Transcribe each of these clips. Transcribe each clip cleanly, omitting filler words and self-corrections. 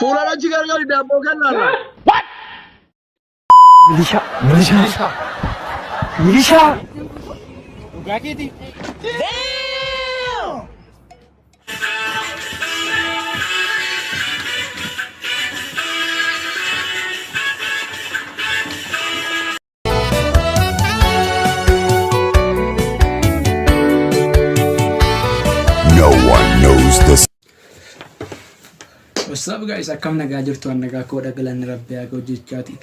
Fuulaan achi gargaari daabboo kennaarra. Milishaa. Milishaa. Milishaa. Dhugaa keeti. No one knows the What's up guys, akkam nagaa jirtu? An nagaa koodha, galanni rabbi haa ga'u jechaati.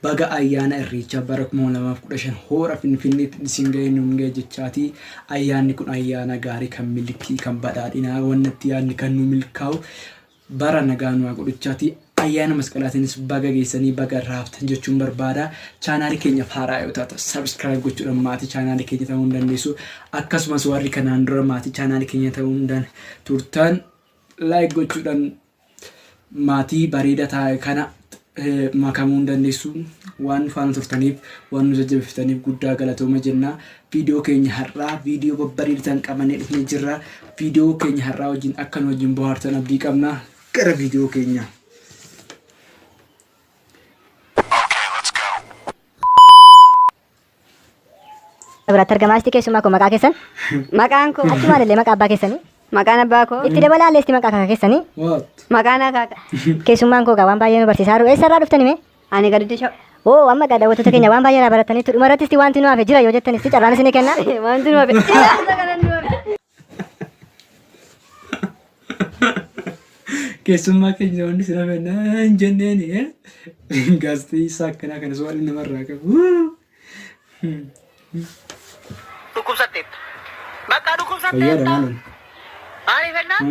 Baga ayyaana Irreechaa bara 2015 hoora Finfinneetti isin ga'e nuun ga'e jechaati. Ayyaanni kun ayyaana gaarii kan milkii, kan badhaadhinaa, wanni itti yaadni kan nu milkaa'u bara nagaa nu haa godhuchaati. Ayyaana masqalaatiinis baga geessanii baga raaftan jechuun barbaada. Chaanaalii keenyaaf haaraa yoo taatan subscribe gochuudhaan maatii chaanaalii keenya ta'uu hin dandeessu. Akkasumas warri kanaan dura maatii chaanaalii keenya ta'uu hin turtan like gochuudhaan maatii bareeda taa'e kana makamuu hin dandeessu. Waan nu faana turtaniif, waan nu jajjabeessitaniif guddaa galatooma jenna. Viidiyoo keenya har'aa viidiyoo babbareeda ta'an qabannee dhufnee jirra. Viidiyoo keenya har'aa wajjin akka nu wajjin bohaartan abdii qabna. Gara viidiyoo keenyaa. Biratti argamaa jirti. Keessumaa koo, maqaa keessan? Maqaan koo. Achumaan illee maqaa abbaa keessanii? Maqaan abbaa koo. Itti dabalaa illee maqaa kaka keessanii? What? Maqaan akaaka. Keessummaan koo gaa waan baay'ee nu barsiisaa jiru. Eessarraa dhuftani mee? Ani gaditti sha'u. Oo, amma gaa daawwattoota keenya waan baay'ee irraa barataniitu. Dhuma irrattis wanti nu hafe jira yoo jettanis carraan isinii kenna. Wanti nu hafe. Isa kanan nu hafe. Keessummaa keenya wanni si hafe naan jenneeni gaazexeessaa akkanaa kana su'aala namarraa qabu. Dhukkubsatteetta. Bakka Fayyaadha dhukkubsatteetta. maalun. Maaliif jennaan?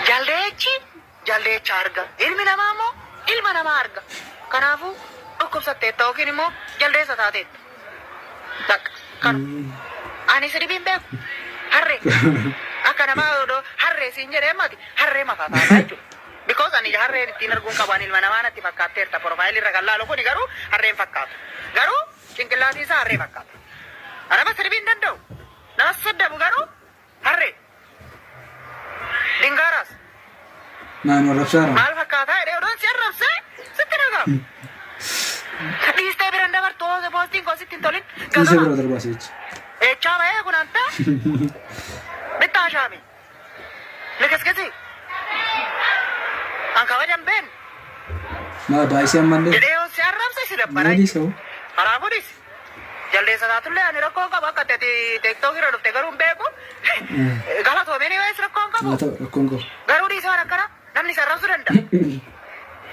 Jaldeechi jaldeecha arga. Ilmi namaa immoo ilma namaa arga. Kanaafuu dhukkubsatteetta yookiin immoo jaldeessa taateetta. Bakka kanu. Ani si dhibiin beeku. Harree. Akka namaa odoo harree siin jedhee mati harree mafaa taataa jechuudha. Because ani harreen ittiin arguun qabu, ani ilma namaa natti fakkaatteerta. Profile irra kan laalu kuni garuu harreen fakkaatu. Garuu cinqillaatiin isaa harree fakkaata. Nama sirbii hin danda'u. Nama saddabu garuu harree. Dingaaraas. Naan arrabsaara. Maal fakkaataa jedhee odoon si arrabsee sitti dhaga'ama. Dhiistee bira hin dabartu, poostiin koo sitti hin tolin. Dhiisee bira darbaas jecha. Eechaa bahee kun anta bittaa shaami. Likiskisi. An kabajan been Maa baay'isee ammallee. Jedhee yoo si arrabse si dabbara. Maali sa'u? Kanaafuu dhiisi. Jaldeessa taatullee ani rakkoo hin qabu, akka ati TikTok irra dhufte garuu hin beeku. Galatoomee ni wees rakkoo hin qabu. Haa ta'u, rakkoon qabu. Garuu dhiisi, waan akkana namni si arrabsuu danda'a.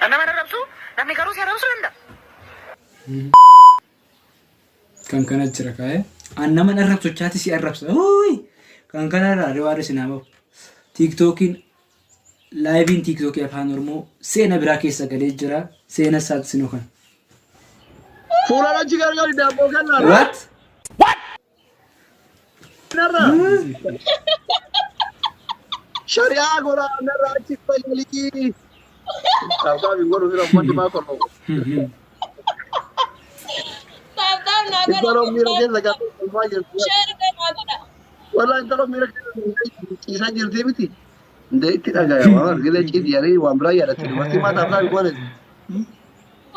Nama arrabsu namni garuu si arrabsuu danda'a. Kan kana jira kaa'ee. An nama arrabsochaati si arrabsa. Uuy! Kan kana irraa riwaarri sinaa bahu. TikTokiin liveiin TikTokii afaan Oromoo seena biraa keessa galee jira. Seena isaati sinoo kana. Fuulaan achi gargaari daabboo kennaarra. What? Narra. Shari'aa godhaa narra achi fayyalii. Tap tap hin godhu bira uummanni maa kolfa. Tap tap naa godha. Intalo miira keessa galtee kolfaa jirti. Share naa godha. Walaa intalo miira keessa ciisaa jirti miti. Ndee itti dhagaya waan argine ciisi jedhanii waan biraa yaadatti dubartii maa tap tap hin goone.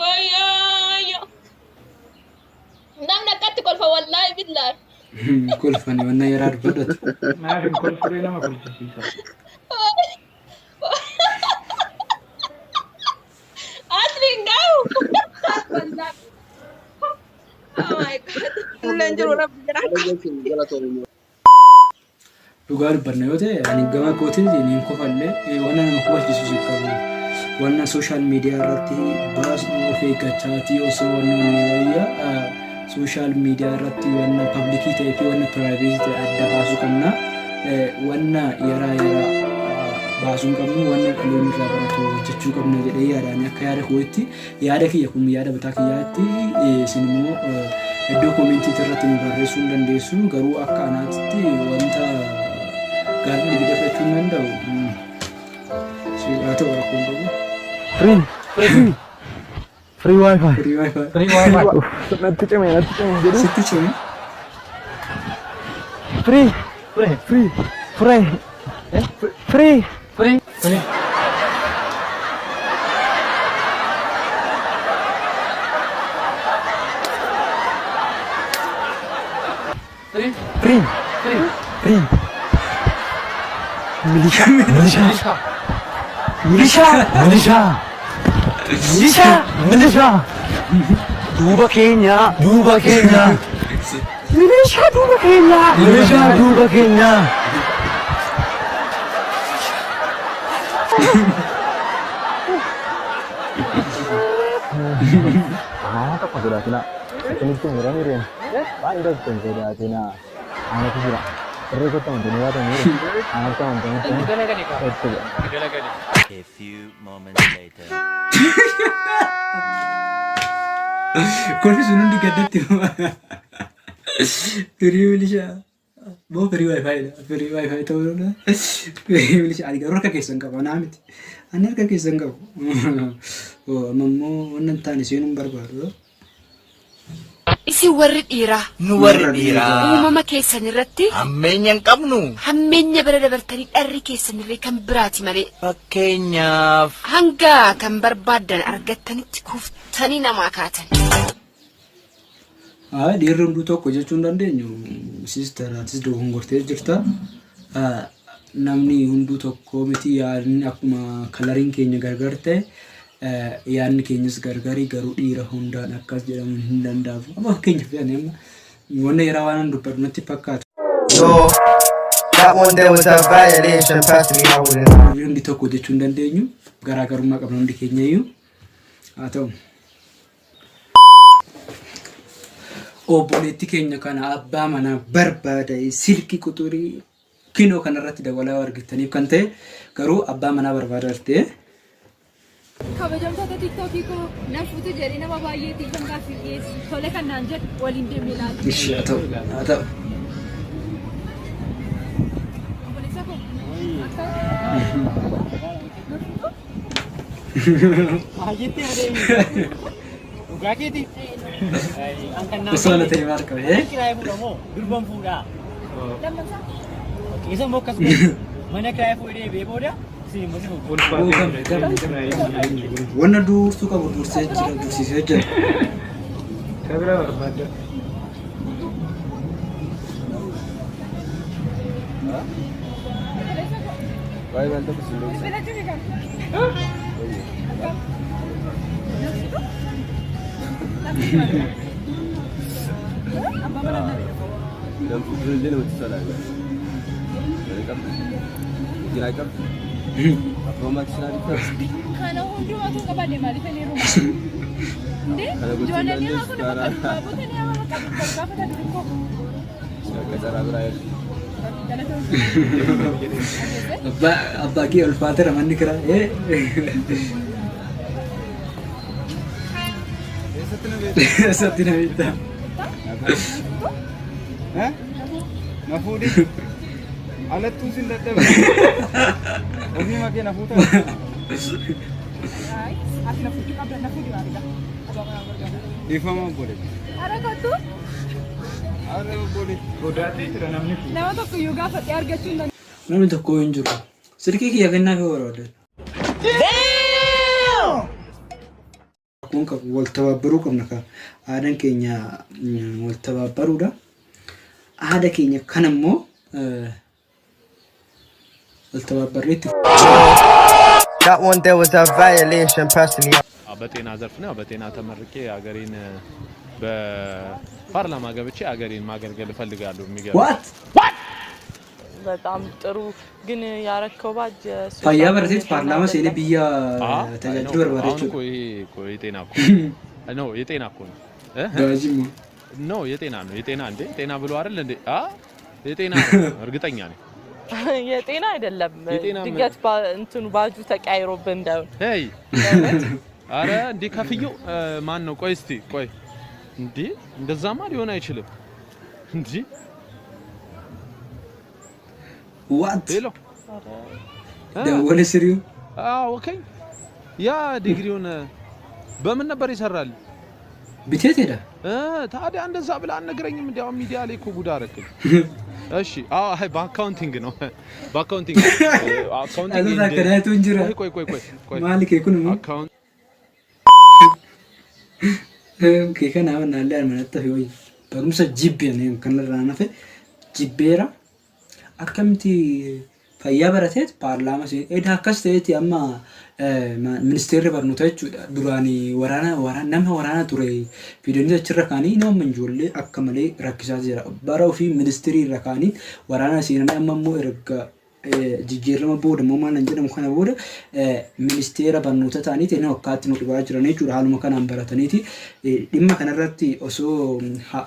Wayyoo. Namni akkatti kolfa, wallaahi billaahi. Kolfani wanna yaraa dubbadhatu. Maaf hin kolfuree? Nama kolfisiisa. Asli hin gahu. Wallaahi. Oh my God. Illee jiru rabbi jira. Dhugaa dubbanna yoo ta'e, ani gama kootiin niin kofallee wanna nama kofalchiisu hin qabu. Wanna social media irratti baasu of eeggachaatii osoo wanna wanni wayya. Social media irratti wanna publicii ta'ee fi wanna privateii ta'e adda baasuu qabna. Wanna yaraa yaraa baasuu hin qabnu, wanna dhaloonni irraa baratu hojjechuu qabna jedhee yaadaan akka yaada kootti, yaada kiyya kun yaada mataa kiyyaatti. Isin immoo iddoo commentii irratti nu barreessuu hin dandeessu, garuu akka anaatti wanta gaarii jedhee fudhachuu hin danda'u. Haa ta'u, rakkoon qabu. Free. Free. Free wifi. Free wifi. Free wifi. Natti cime, natti cime jedhu. Sitti cime. Free. Free. Free. Free. Free. Free. Free. Free. Free. Milishaa. Milishaa. Milishaa. Milishaa. Milishaa. Milishaa. Duuba keenya. Duuba keenya. Milishaa duuba keenya. Milishaa duuba keenya. Waan tokko sodaatinaa. Isinitti hin jiran. Waan tokko hin sodaatinaa. Anatu jira. Irree kottu amantanii baatanii anatti amantanii itti jedha. A few moments later. Kolfi sun hundi gaddatti. Free milishaa. Moo free WiFi dha. Free WiFi ta'uu danda'a. Free milishaa. Ani garuu harka keessan qaba. Naa miti. Ani harka keessan qabu. Amma immoo wannan hin taane seenuu hin barbaadu. Isin warri dhiiraa. Nu warri dhiiraa. Uumama keessan irratti. Hammeenya hin qabnu. Hammeenya bira dabartanii dharri keessan irree kan biraati malee. Fakkeenyaaf. Hanga kan barbaaddan argattanitti kuftanii namaa kaatan. Haa, dhiirri hunduu tokko jechuu hin dandeenyu. Sister, atis dogongortee jirta. Namni hunduu tokko miti. Yaadni akkuma coloriin keenya gargar ta'e, yaadni keenyas gargari. Garuu dhiira hundaan akkas jedhamu hin danda'amu. Amma fakkeenyaaf yaadni amma wanna yeroo waan dubbadhu natti fakkaata. No, that one there was a violation. Personally, I wouldn't. Dhiirri hundi tokko jechuu hin dandeenyu. Garaagarummaa qabna hundi keenya iyyuu. Haa ta'u. Obboleetti keenya kana abbaa manaa barbaada silkii quxurii kinoo kanarratti dabalaa argitaniif kan ta'e garuu abbaa manaa barbaada jirti. Kabajamtoota TikTokii koo, na fuutu jedhee nama baay'eetiif kan gaaffii dhiyeessu. Tole kan naan jedhu waliin deemnee ilaalla. Ishee haa ta'u, haa ta'u. Obboleessa koo, akka na fuutu? Baay'eetti adeemu. Dhugaa keeti. Osoo na ta'e maal qabe? Kiraayee fuudha moo durban fuudhaa? Lammataa. Isa immoo akkas godhu. Mana kiraayee fuudhee deebi'ee booda isin immoo si fuudhu. Gamne, gamne. Wanna dursuu qabu dursee jira, dursiisee jira. Kabira barbaadda. Bilbila jiru kan. Akkam? Na fuutu? Na fuutu? Abbaa manaa na beeku. Namni namatti tola. Jira qabdu. Abbaa maatii Kana hundumatu qabaanne maaliif inni heeruma? Indee Kana gochuun ijoolleen dhiiraa kun bakka dandeessu. durbaa buutanii amma bakka durbaa gaafatan durkoo. Akka carraa biraa eegu. Abbaa abbaa kee ulfaateera manni kiraa. Eessatti na beektaa? Na fuudhi. Alattuu sin dadhabe. Ofii makee na fuuta. Ati na fuudhuu qabda, na fuudhi maaliidha? Abbaa manaa barbaada. Dhiifama, obboleetti. Ara kottu. Ara obboleetti. Godaatee jira namni fuudhu. Nama tokko iyyuu gaafadhee argachuu hin danda'u. Namni tokko hin jiru. Silkii kiyya kennaa fi barbaadan. Kun qabu wal tabaabbaruu qabna ka aadaan keenya wal tabaabbaruudha. Aada keenya kan immoo wal tabaabbarree itti That one there was a violation. Personally, በጤና ዘርፍ ነው። በጤና ተመርቄ ሀገሬን በፓርላማ ገብቼ ሀገሬን ማገልገል እፈልጋለሁ። የሚገርም What? በጣም ጥሩ ግን ያረከው ባጅ Fayyaa barateet paarlaamaa seenee biyya tajaajiluu barbaada አሁን jechuudha. እኮ ይሄ እኮ የጤና እኮ ነው፣ የጤና እኮ ነው እ? Baajii immoo. No፣ የጤና ነው። የጤና እንዴ፣ ጤና ብሎ አይደል እንዴ? አ የጤና ነው፣ እርግጠኛ ነኝ። የጤና አይደለም። የጤና ምን? ድንገት እንትኑ ባጁ ተቀያይሮብን እንዳይሆን። Hey፣ አረ እንዴ ከፍየው ማን ነው? ቆይ እስቲ ቆይ፣ እንዴ እንደዛማ ሊሆን አይችልም። እንዴ What? Hello. Dawwale siriu. አዎ okay። ያ ዲግሪውን በምን ነበር ይሰራል? Biteet ሄዳ። ታዲያ እንደዛ ብለህ አልነግረኝም? እንዲያውም ሚዲያ ላይ እኮ ጉድ አደረግኝ። እሺ አዎ፣ አይ በ accounting ነው፣ በ accounting፣ accounting። Dhaloota akkanaatu hin jira. ቆይ ቆይ ቆይ ቆይ። Maali kee kun immoo? Account Kee kana naallee manatti hafe wayya. Barumsa jibbeen kanarraa nafe jibbeera. Akkamitti fayyaa barateet paarlaama seenee akkas ta'eeti amma ministeerri barnootaa jechuudha. Duraan waraana nama waraana ture fidanii achirra kaanii nama ijoollee akka malee rakkisaa jira. Bara ofii ministeerii irra kaanii waraana seenanii amma immoo erga jijjiirama booda immoo maal jedhamu kana booda ministeera barnoota ta'aniiti inni akkaatti nu dhibaa jiran jechuudha. Haaluma kanaan barataniiti dhimma kanarratti osoo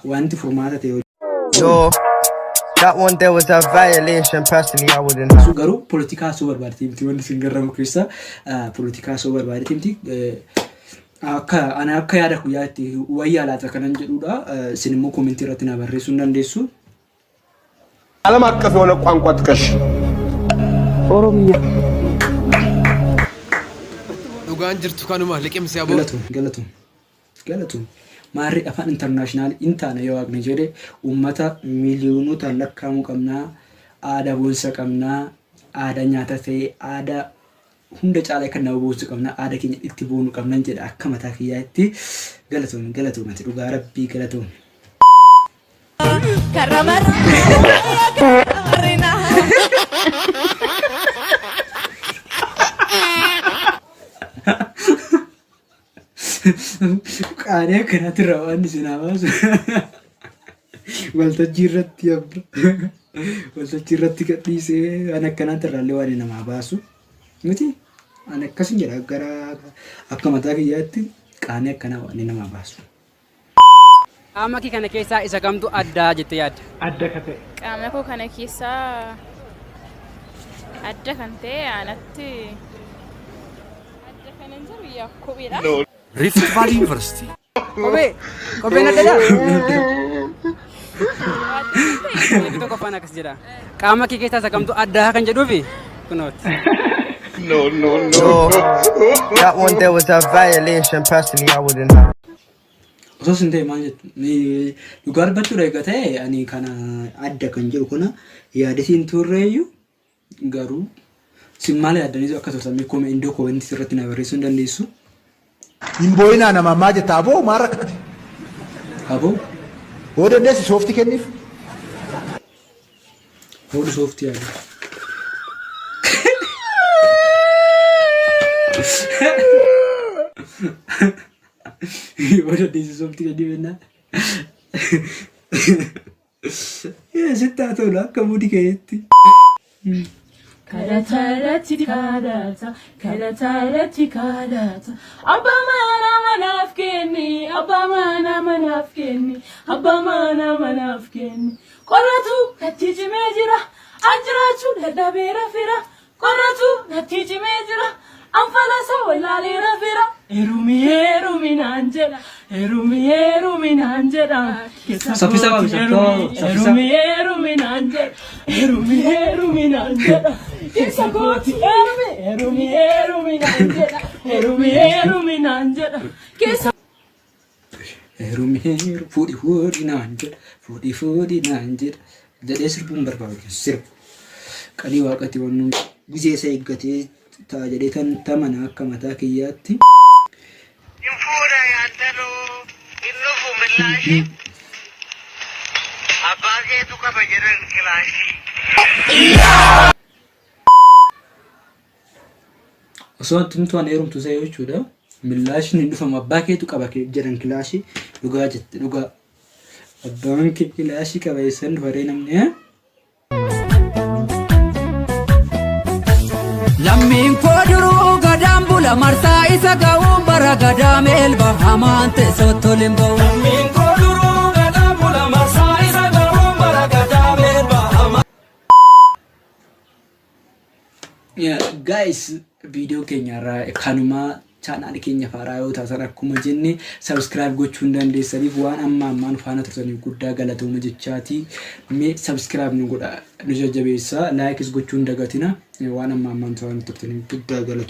wanti furmaata ta'e. No, that one there was a violation. Personally, I wouldn't have. Garuu poolitikaa osoo barbaadete miti wanti isin garramu keessaa poolitikaa osoo barbaadete miti. Akka ana akka yaada guyyaatti wayyaa laata kanan jedhudha. Isin immoo koomentii irratti na barreessuu hin dandeessu. ዓለም አቀፍ የሆነ ቋንቋ ጥቀሽ። ኦሮሚያ Dhugaan jirtu kanuma liqimsi aboo. Galatuun galatuun galatuun maarri afaan international hin taane yoo waaqni jedhe uummata miiliyoonota lakkaa'amuu qabnaa, aadaa boonsa qabnaa, aadaa nyaata ta'e aadaa hunda caalaa kan nama boonsu qabnaa, aadaa keenya itti boonu qabnan jedha akka mataa kiyyaatti. Galatuun galatuun ati dhugaa rabbii galatuun. Qaanii akkanatti irraa waan isin baasu waltajjii irratti abba waltajjii irratti gadhiisee waan akkanaatti irraallee waan namaa baasu miti. Ani akkasin jedha gara akka mataa kiyyaatti qaanii akkanaa waan namaa baasu. Qaama kee kana keessaa isa kamtu addaa jettee yaadda? Adda ka ta'e. Qaama koo kana keessaa adda kan ta'e anatti adda kanan jiru yaa kopheedha. Rift Valley University. Kophee! Kopheen addadhaa? Inni tokkoffaan akkas jedha. Qaama kee keessaa isa kamtu addaa kan jedhuufi kunooti. No, no, No, that one there was a violation. Personally, I wouldn't have. Osoo isin ta'e maal jettu? Dhugaa dubbachuudha egaa ta'e ani kana adda kan jedhu kana yaadatiin turreeyyu garuu isin maal yaaddanii akka turtan mee iddoo koomentii irratti na barreessuu hin dandeessu. Hin boo'inaa nama ammaa jetta aboo maal rakkate? Aboo? Hoo dandeessi soofti kenniif. Hodhu sooftii yaadu. Yoo dandeessi sooftii kenniif jennaan. Sitti haa tolu akka mudii keetti. Kadhata irratti kadhata, kadhata irratti kadhata. Abbaa manaa manaaf kenni, abbaa manaa manaaf kenni, abbaa manaa manaaf kenni. Qorratu natti cimee jira, an jiraachuu dadhabeera fira. Qorratu natti cimee jira, an falasa wallaaleera fira. Heerumi heerumi naan jedha, heerumi heerumi naan jedha. Keessa Saffisa kooti babi, heerumi, saffisa. heerumi heerumi naan jedha, heerumi heerumi naan jedha. Keessa kooti heerumi, heerumi heerumi naan jedha, heerumi heerumi naan jedha. Keessa Heerumi heeru fuudhi fuudhi naan jedha, fuudhi fuudhi naan jedha jedhee sirbuun barbaadu sirbu. Qalii waaqati waan gizee isa eeggatee ta'a jedhee tan tamana akka mataa kiyyaatti. Fuudha yaaddanoo hin dhufu millaashi. Abbaa keetu qaba jedhan kilaashii. Osoo tumtuun heerumtu ta'e jechuudha. Millaashni hin dhufamu abbaa keetu qaba jedhan kilaashii dhugaa jette dhugaa. Abbaan kee kilaashii qaba eessan dhufaree namni haa? Lammiin koo duruu gadaan bula marsaa isa ga'uun bara gadaa meelba hamaan teessoo tolin ba'u. Lammiin koo duruu gadaan bula marsaa isa ga'uun bara gadaa meelba hamaan. Guys, viidiyoo keenya irraa kanumaa. Chaanaali keenya faaraa yoo taatan akkuma jenne subscribe gochuu hin dandeessaniif waan amma ammaan faana turtaniif guddaa galatooma jechaati. Mee subscribe nu godha, nu jajjabeessa, like is gochuu hin dagatina. Waan amma ammaan faana turtaniif guddaa galatooma.